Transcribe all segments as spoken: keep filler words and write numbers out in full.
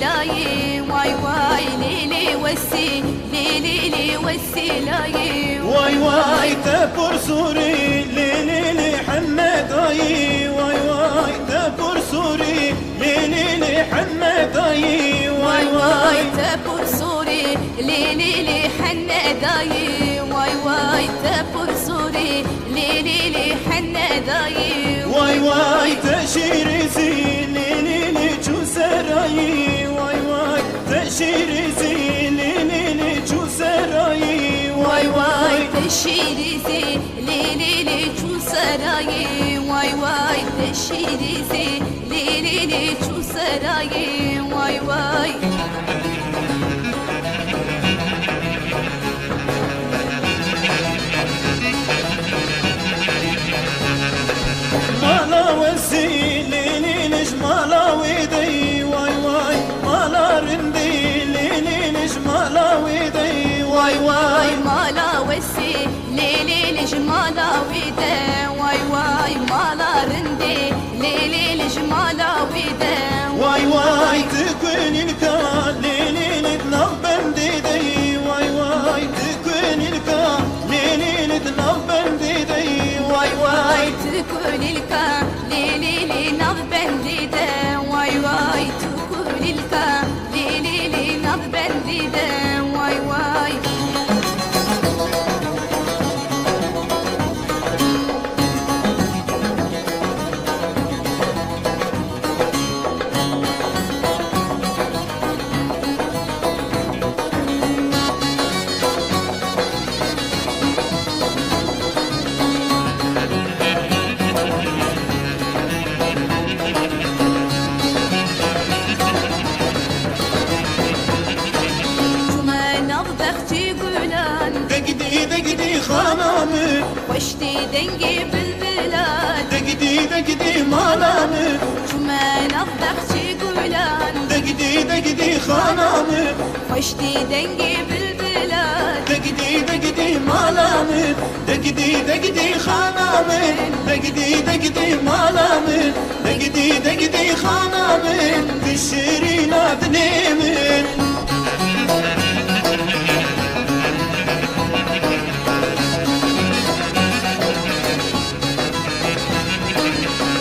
Layê, way way, lê lê wesî, lê lê lê wesî layê. Way way, te pir sûrî, lê lê lê henne dayî. Way way, te pir sûrî, lê lê lê henne dayî. Way way, te pir sûrî, lê lê lê henne dayî. Way way, te pir sûrî, lê lê lê henne dayî. Way way, te şîrî zî, lê lê lê çû serayî. Way way, te şîrî zî, lê lê lê çû serayî. Way way, te şîrî zî, lê lê lê çû serayî. Way way, te şîrî zî, lê lê lê çû serayî. Way way. Mala wesî, lê lê lê ji mala wê dey, way way. Mala rindî, lê lê lê ji mala wê dey, way way. Mala wesî, lê lê lê ji mala wê de, way way. Mala rindî, lê lê lê ji mala wê de, way way. Tu ku nînka, lê lê lê di nav bendê dey, way way. Tu ku nînka, lê lê lê di nav bendê dey, way way. Tu ku nînka, lê lê lê nav bendê de, way way. Tu ku nînka, lê lê lê nav bendê de, way way. Çûme nav bexçê gulan. Degidî, degidî xana min. Xweştî dengê bilbilan. Degidî, degidî mala min. Çûme nav bexçê gulan. Degidî, degidî xana min. Xweştî dengê bilbilan. Degidî, degidî mala min. Degidî, degidî xana min. Degidî, degidî mala min. Degidî, degidî xana min. Tu şirîna dilê min.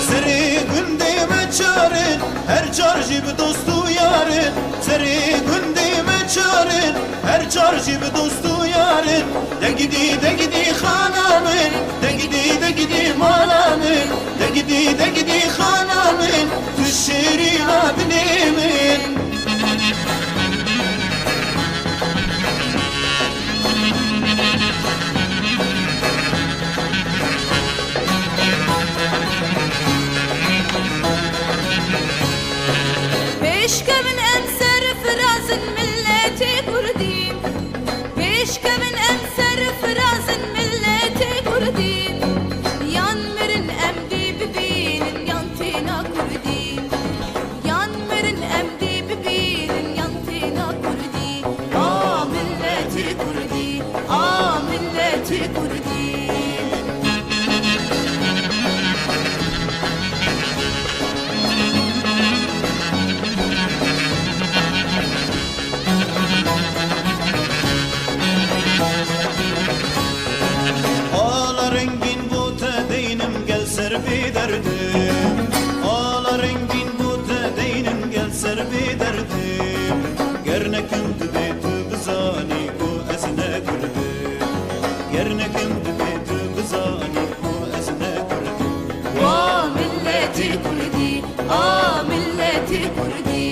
Serê gundê me çar in, her çar jî bi dost û yar in. Serê gundê me çar in, her çar jî bi dost û yar in. Degidî, degidî xana min, degidî, degidî mala min. Degidî, degidî xana min, tu şirîna dilê min. Pêşkevin em serfirazin milletê Kurdî. Pêşkevin em serfirazin milletê Kurdî. Yan mirin em dê bibînin yan têna Kurdî. Yan mirin em dê bibînin yan têna Kurdî. A milletê Kurdî, a milletê Kurdî. Ala rengîn bo te deynim gel ser bê derdim. Ala rengîn bo te deynim gel ser bê derdim. Ger nekim dibê tu bizanî ku ez ne Kurdim. Ger nekim dibê tu bizanî ku ez ne Kurdim. Wa milletê Kurdî, a milletê Kurdî.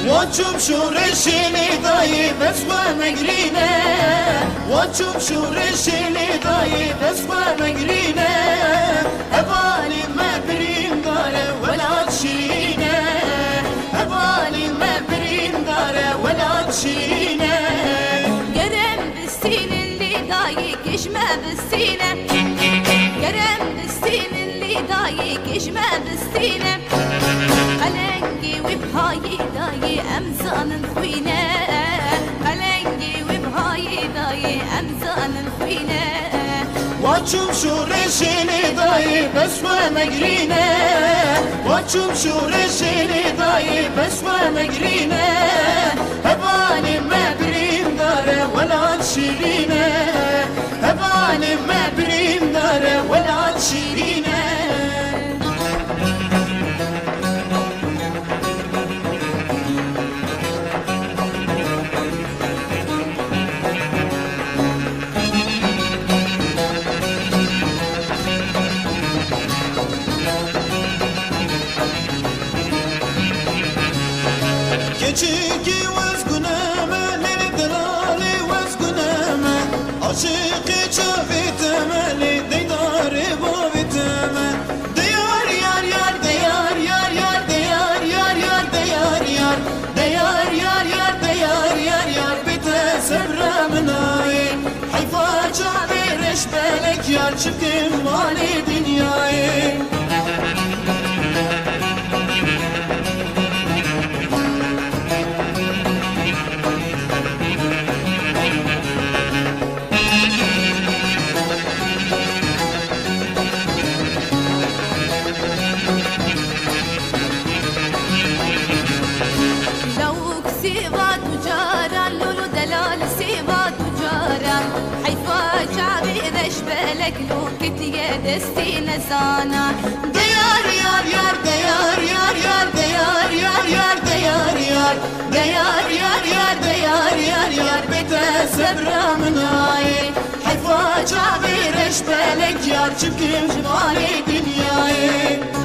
Wa çûm şoreşê lê dayê, bes xwe megrîne. Wa çûm şoreşê lê dayê, bes xwe megrîne. Hevalê me birîndar e, welat şirîn e. Hevalê me birîndar e, welat şirîn e. Ger em bistînin lê dayê, kêş me bistîne. Ger em bistînin lê dayê, Kê ji me bistîne, qelengê wî bihayî dayê em zanin xwîne. Qelengê wî bihayî dayê em zanin xwîne. Wa çûm şûrê şênê dayê bes we megrîne. Wa çûm şûrê şênê dayê bes we megrîne. Hevalê me birîndar e, welat şîrîn e. Hevalê me birîndar e, welat şîrîn e. Keçikî wezgûne me, lê delalê wezgûne me. Aşiqê çavê te me, lê deydarê bavê te me. De yar, yar, yar, de yar, yar, yar, de yar, yar, yar, de yar, yar. De yar, yar, yar, yar, yar, bê te sebra min nayê. Heyfa çavê reş belek yar, çi bikim malê dinyayê. Lawik sêva du caran, lolo delal sêva du caran. Heyfa çavê reş belek lo ketiye destê nezana. De yar, yar, yar, de yar, yar, yar, de yar, yar, yar, de yar, yar. De yar, yar, yar, de yar, yar, yar, bê te sebra min nayê. Heyfa çavê reş belek yar, çi bikim ji malê dinyayê.